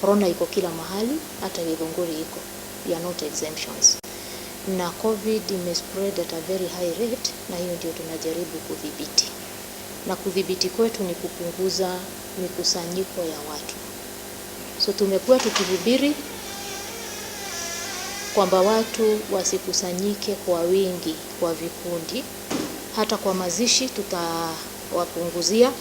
Corona iko kila mahali, hata Githunguri iko. We are not exemptions. Na COVID imespread at a very high rate, na hiyo ndio tunajaribu kudhibiti. Na kudhibiti kwetu ni kupunguza mikusanyiko ya watu. So tumekuwa tukihubiri kwamba watu wasikusanyike kwa wingi, kwa vikundi. Hata kwa mazishi tutawapunguzia,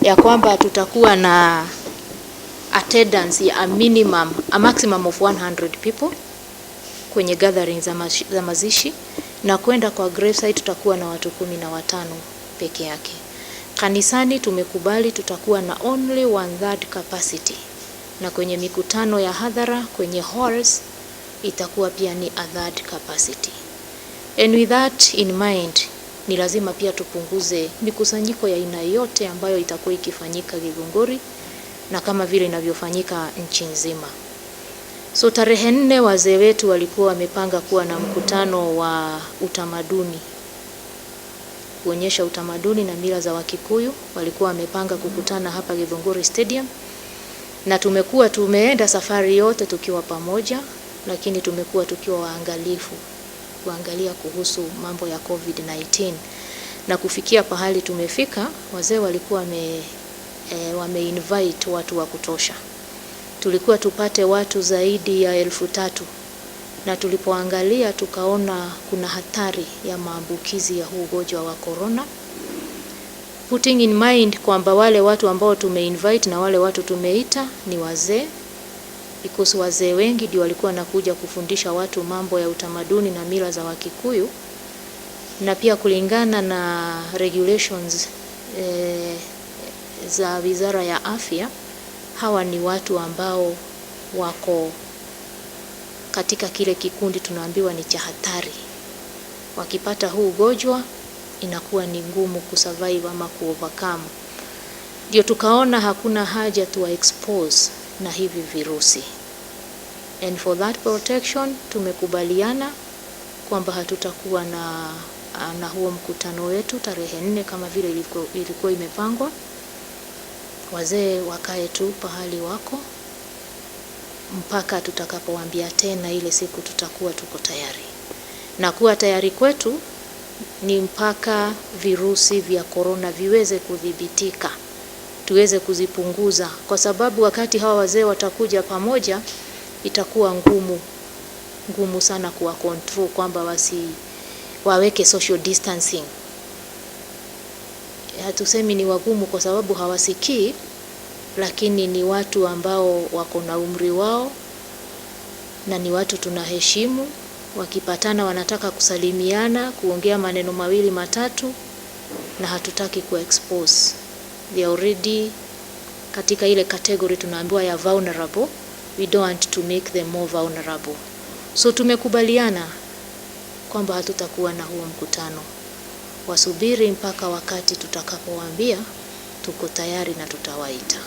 ya kwamba tutakuwa na attendance ya a maximum of 100 people kwenye gatherings za mazishi, na kwenda kwa gravesite tutakuwa na watu 15 peke yake. Kanisani tumekubali tutakuwa na only one third capacity, na kwenye mikutano ya hadhara kwenye halls itakuwa pia ni a third capacity. And with that in mind, ni lazima pia tupunguze mikusanyiko ya aina yote ambayo itakuwa ikifanyika Githunguri na kama vile inavyofanyika nchi nzima. So tarehe 4 wazee wetu walikuwa wamepanga kuwa na mkutano wa utamaduni, kuonyesha utamaduni na mila za Wakikuyu. Walikuwa wamepanga kukutana hapa Githunguri Stadium, na tumekuwa tumeenda safari yote tukiwa pamoja, lakini tumekuwa tukiwa waangalifu kuangalia kuhusu mambo ya COVID-19, na kufikia pahali tumefika, wazee walikuwa wame invite watu wa kutosha. Tulikuwa tupate watu zaidi ya 3,000, na tulipoangalia tukaona kuna hatari ya maambukizi ya huu ugonjwa wa corona, putting in mind kwamba wale watu ambao tumeinvite na wale watu tumeita ni wazee, because wazee wengi ndio walikuwa wanakuja kufundisha watu mambo ya utamaduni na mila za Wakikuyu, na pia kulingana na regulations za Wizara ya Afya, hawa ni watu ambao wako katika kile kikundi tunaambiwa ni cha hatari. Wakipata huu ugonjwa inakuwa ni ngumu kusurvive ama kuovercome. Ndio tukaona hakuna haja tuwa expose na hivi virusi. And for that protection tumekubaliana kwamba hatutakuwa na huo mkutano wetu tarehe 4 kama vile ilikuwa imepangwa. Wazee wakae tu pahali wako mpaka tutakapowaambia tena ile siku tutakuwa tuko tayari. Na kuwa tayari kwetu ni mpaka virusi vya korona viweze kudhibitika, tuweze kuzipunguza, kwa sababu wakati hawa wazee watakuja pamoja itakuwa ngumu ngumu sana kuwa control kwamba waweke social distancing. Hatusemi ni wagumu kwa sababu hawasikii, lakini ni watu ambao wako na umri wao na ni watu tunaheshimu. Wakipatana wanataka kusalimiana, kuongea maneno mawili matatu, na hatutaki ku expose. They are already katika ile category tunaambiwa ya vulnerable. We don't want to make them more vulnerable. So tumekubaliana kwamba hatutakuwa na huo mkutano. Wasubiri mpaka wakati tutakapowaambia tuko tayari na tutawaita.